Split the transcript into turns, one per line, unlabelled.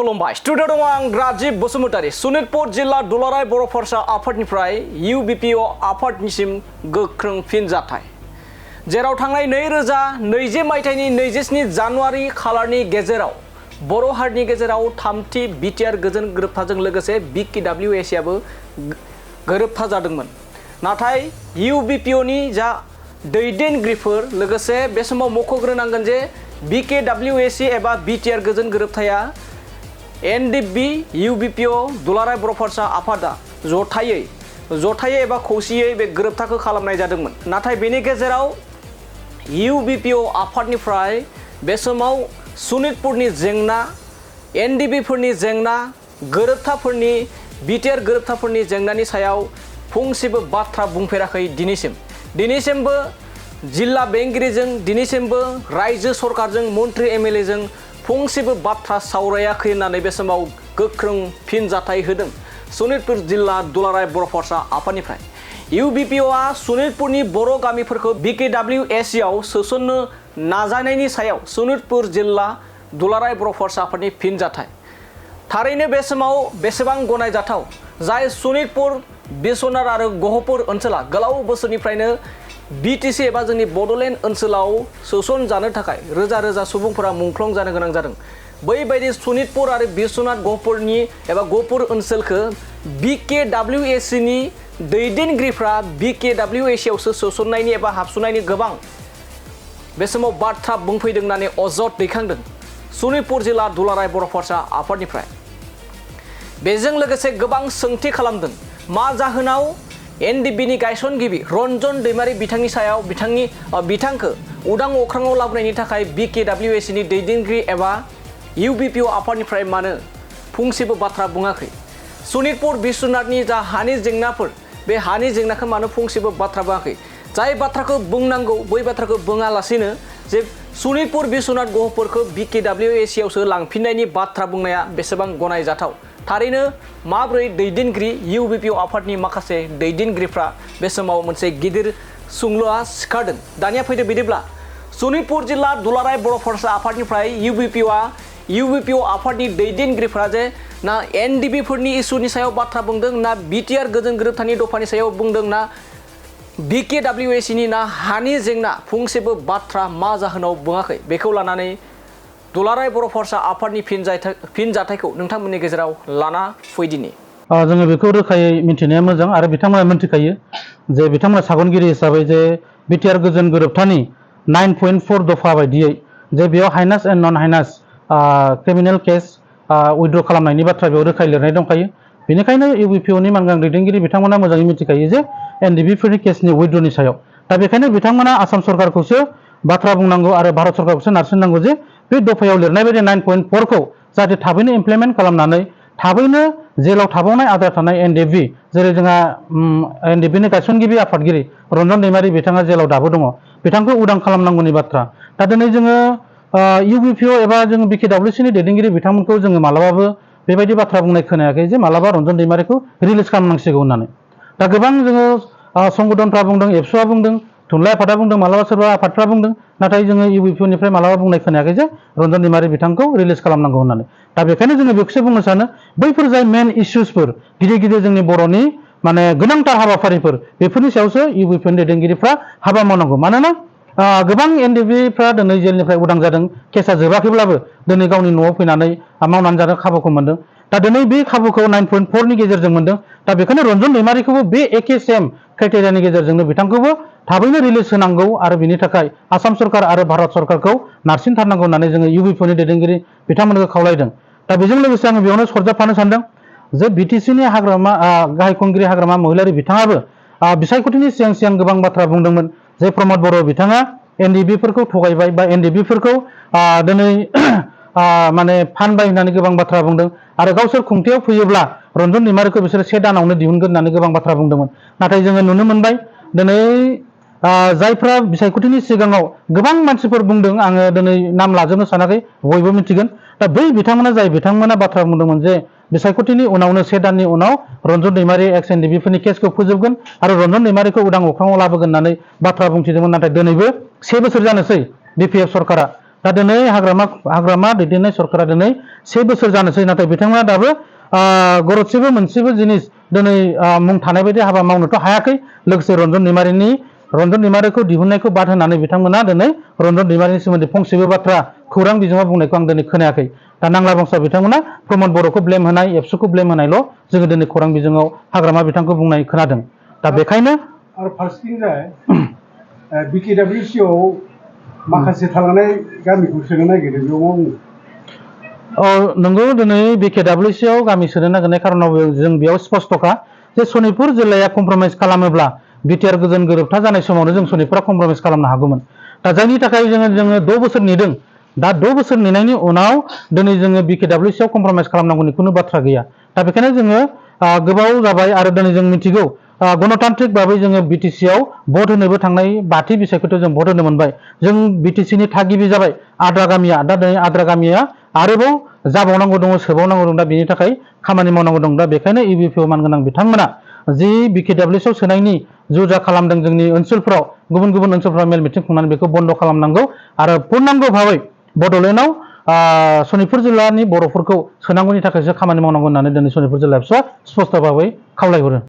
खुलुमबाय स्टुडिअ दङ आं राजिब बसुमतारी सनितपुर जिल्ला दुलाराय बर' फरायसा आफादनिफ्राय UBPO आफादनिसिम गोख्रों फिनजाथाय जेराव थांनाय 2020 मायथाइनि 27 जानुवारि खालारनि गेजेराव बर' हारिनि गेजेराव थामथि बिटिआर गोजोन गोरोबथाजों लोगोसे BKWSC आबो गोरोबथा जादोंमोन नाथाय UBPO नि जा दैदेनगिरिफोर लोगोसे बे समाव मख'ग्रोनांगोन जे BKWSC एबा बिटिआर गोजोन गोरोबथाया NDB UBPO दुलाराय बर' फरायसा आफादा जथायै एबा खौसेयै बे गोरोबथाखौ खालामनाय जादोंमोन नाथाय बेनि गेजेराव UBPO आफादनिफ्राय बे समाव सनितपुरनि जेंना NDB फोरनि जेंना गोरोबथाफोरनि बिटिआर गोरोबथाफोरनि जेंनानि सायाव फंसेबो बाथ्रा बुंफेराखै दिनैसिमबो जिल्ला बेंगिरिजों दिनैसिमबो रायजो सरकारजों मन्त्रि MLA जों फंसेबो बाथ्रा सावरायाखै होननानै बे समाव गोख्रों फिनजाथाय होदों सनितपुर जिल्ला दुलाराय बर' फरायसा आफादनिफ्राय UBPO आ सनितपुरनि बर' गामिफोरखौ BKWSC आव सोसननो नाजानायनि सायाव सनितपुर जिल्ला दुलाराय बर' फरायसा आफादनि फिनजाथाय थारैनो बे समाव बेसेबां गनायजाथाव जाय सनितपुर बिश्वनाथ आरो गहपुर ओनसोला गोलाव बोसोरनिफ्रायनो BTC एबा जोंनि बड'लेण्ड ओनसोलाव सोसन जानो थाखाय रोजा सुबुंफोरा मुंख्लं जानो गोनां जादों बैबायदि सनितपुर आरो बिश्वनाथ गहपुरनि एबा गहपुर ओनसोलखौ BKWSC नि दैदेनगिरिफ्रा BKWSC आवसो सोसननायनि एबा हाबसुनायनि गोबां बे समाव बाथ्रा बुंफैदों होननानै अजद दैखांदों सनितपुर जिल्ला दुलाराय बर' फरायसा आफादनिफ्राय बेजों लोगोसे गोबां सोंथि खालामदों मा जाहोनाव NDB नि गायसनगिरि रन्जन दैमारि बिथांनि सायाव बिथांखौ उदां अख्राङाव लाबोनायनि थाखाय BKWSC नि दैदेनगिरि एबा UBPO आफादनिफ्राय मानो फंसेबो बाथ्रा बुङाखै सनितपुर बिश्वनाथनि जा हानि जेंनाफोर बे हानि जेंनाखौ मानो फंसेबो बाथ्रा बुङाखै जाय बाथ्राखौ बुंनांगौ बै बाथ्राखौ बुङालासिनो जे सनितपुर बिश्वनाथ गहपुरखौ BKWSC आवसो लांफिननायनि बाथ्रा बुंनाया बेसेबां गनायजाथाव थारैनो माब्रै दैदेनगिरि UBPO आफादनि माखासे दैदेनगिरिफ्रा बे समाव मोनसे गिदिर सुंलुआ सिखारदों दानिया फैदो बिदिब्ला सनितपुर जिल्ला दुलाराय बर' फरायसा आफादनिफ्राय UBPO आफादनि दैदेनगिरिफ्रा जे ना NDB फोरनि इसुनि सायाव बाथ्रा बुंदों ना बिटिआर गोजोन गोरोबथानि दफानि सायाव बुंदों ना BKWSC नि ना हानि जेंना फंसेबो बाथ्रा मा जाहोनाव बुङाखै बेखौ लानानै दुलाराय बर' फरायसा आफादनि फिनजाथायखौ नोंथांमोननि गेजेराव लाना फैदिनि
जोङो बेखौ रोखायै मिथिनाया मोजां आरो बिथांमोना मिथिखायो जे बिथांमोना सागनगिरि हिसाबै जे बिटिआर गोजोन गोरोबथानि 9.4 दफा बायदियै जे बेयाव heinous and non heinous criminal case withdraw खालामनायनि बाथ्रा बेयाव रोखायै लिरनाय दंखायो बेनिखायनो UBPO नि मानगां दैदेनगिरि बिथांमोना मोजाङै मिथिखायो जे NDB फोरनि केसनि उइथड्रनि सायाव दा बेखायनो बिथांमोना आसाम सरकारखौसो बाथ्रा बुंनांगौ आरो भारत सरकारखौसो नारसिननांगौ जे बे दफायाव लिरनाय बायदि 9.4 खौ जाहाथे थाबैनो इमप्लिमेन्ट खालामनानै थाबैनो जेलाव थाबावनाय आद्रा थानाय NDB जेरै जोंहा NDB नि गायसनगिरि आफादगिरि रन्जन दैमारि बिथाङा जेलाव दाबो दङ बिथांखौ उदां खालामनांगौनि बाथ्रा दा दिनै जोङो UBPO एबा जों BKWSC नि दैदेनगिरि बिथांमोनखौ जोङो मालाबाबो बेबायदि बाथ्रा बुंनाय खोनायाखै जे मालाबा रन्जन दैमारिखौ रिलिज खालामनांसिगौ होननानै दा गोबां जोङो संगठनफ्रा बुंदों एबसुआ बुंदों थुनलाइ आफादा बुंदों मालाबा सोरबा आफादफ्रा बुंदों नाथाय जोङो UBPO निफ्राय मालाबा बुंनाय खोनायाखै जे रन्जन दैमारि बिथांखौ रिलिज खालामनांगौ होननानै दा बेखायनो जोङो बेखौसो बुंनो सानो बैफोर जाय मेन इस्युसफोर गिदिर जोंनि बर'नि माने गोनांथार हाबाफारिफोर बेफोरनि सायावसो UBPO नि दैदेनगिरिफ्रा हाबा मावनांगौ मानोना गोबां NDBफ्रा दिनै जेलनिफ्राय उदां जादों केसा जोबाखैब्लाबो दिनै गावनि न'आव फैनानै मावनानै जानो खाबुखौ मोनदों दा दिनै बे खाबुखौ 9.4 नि गेजेरजों मोनदों दा बेखायनो रन्जन दैमारिखौबो बे एखे सेम क्राइटेरियानि गेजेरजोंनो बिथांखौबो थाबैनो रिलिज होनांगौ आरो बिनि थाखाय आसाम सरकार आरो भारत सरकारखौ नारसिनथारनांगौ होननानै जोङो UBPO नि दैदेनगिरि बिथांमोनखौ खावलायदों दा बेजों लोगोसे आङो बेयावनो सरजाबफानो सानदों जे BTC नि हाग्रामा गाहाय खुंगिरि हाग्रामा महिलारि बिथाङाबो बिसायख'थिनि सिगां गोबां बाथ्रा बुंदोंमोन जे प्रमद बर' बिथाङा NDB फोरखौ थगायबाय बा NDB फोरखौ दिनै माने फानबाय होननानै गोबां बाथ्रा बुंदों आरो गावसोर खुंथायाव फैयोब्ला रन्जन दैमारिखौ बिसोर 1 दानावनो दिहुनगोन होननानै गोबां बाथ्रा बुंदोंमोन नाथाय जोङो नुनो मोनबाय दिनै जायफ्रा बिसायख'थिनि सिगाङाव गोबां मानसिफोर बुंदों आङो दिनै नाम लाजोबनो सानाखै बयबो मिथिगोन दा बै बिथांमोना बाथ्रा बुंदोंमोन जे बिसायख'थिनि उनावनो 1 दाननि उनाव रन्जन दैमारि एक्स NDB फोरनि केसखौ फोजोबगोन आरो रन्जन दैमारिखौ उदां अख्राङाव लाबोगोन होननानै बाथ्रा बुंथिदोंमोन नाथाय दिनैबो 1 बोसोर जानोसै BPF सरकारा दा दिनै हाग्रामा दैदेननाय सरकारा दिनै 1 बोसोर जानोसै नाथाय बिथांमोना दाबो गरसेबो मोनसेबो जिनिस दिनै मुं थानाय बायदि हाबा मावनोथ' हायाखै लोगोसे रन्जन दैमारिखौ दिहुननायखौ बाद होनानै बिथांमोना दिनै रन्जन दैमारिनि सोमोन्दै फंसेबो बाथ्रा खौरां बिजोङाव बुंनायखौ आं दिनै खोनायाखै दा नांला बंसा बिथांमोना प्रमद बर'खौ ब्लेम होनाय एबसुखौ ब्लेम होनायल' जोङो दिनै खौरां बिजोङाव हाग्रामा बिथांखौ बुंनाय खोनादों दा बेखायनो
आरो फारसेथिंजाय बिकेडब्लिउसिआव माखासे थालांनाय गामिखौ सोनो नागिरदों बेयाव
नंगौ दिनै बिकेडब्लिउसिआव गामि सोनो नागिरनाय खारनाव जों बेयाव स्पष्टखा जे सनितपुर जिल्लाया कमप्रमाइज खालामोब्ला बिटिआर गोजोन गोरोबथा जानाय समावनो जों सनितपुरा कमप्रमाइज खालामनो हागौमोन दा जायनि थाखाय जोङो 2 बोसोर नेदों दा 2 बोसोर नेनायनि उनाव दिनै जोङो बिकेडब्लिउसिआव कमप्रमाइज खालामनांगौनि खुनु बाथ्रा गैया दा बेखायनो जोङो गोबाव जाबाय आरो दिनै जों मिथिगौ गणतान्त्रिक भाबै जोङो बिटिसिआव भट होनोबो थांनाय 5थि बिसायख'थियाव जों भट होनो मोनबाय जों बिटिसिनि थागिबि जाबाय आद्रा गामिया दा दिनै आद्रा गामिया आरोबाव जाबावनांगौ दङ सोबावनांगौ दं दा बेनि थाखाय खामानि मावनांगौ दं दा बेखायनो इउबिपिअ मानगोनां बिथांमोना जि बिकेडब्लिउसिआव सोनायनि जुजा खालामदों जोंनि ओनसोलफ्राव गुबुन ओनसोलफ्राव मेल मिटिं खुंनानै बेखौ बन्द खालामनांगौ आरो पूर्णांग भाबै बड'लेण्डआव सनितपुर जिल्लानि बर'फोरखौ सोनांगौनि थाखायसो खामानि मावनांगौ होननानै दिनै सनितपुर जिल्ला एबसुआ स्पष्ट भाबै खावलायहरो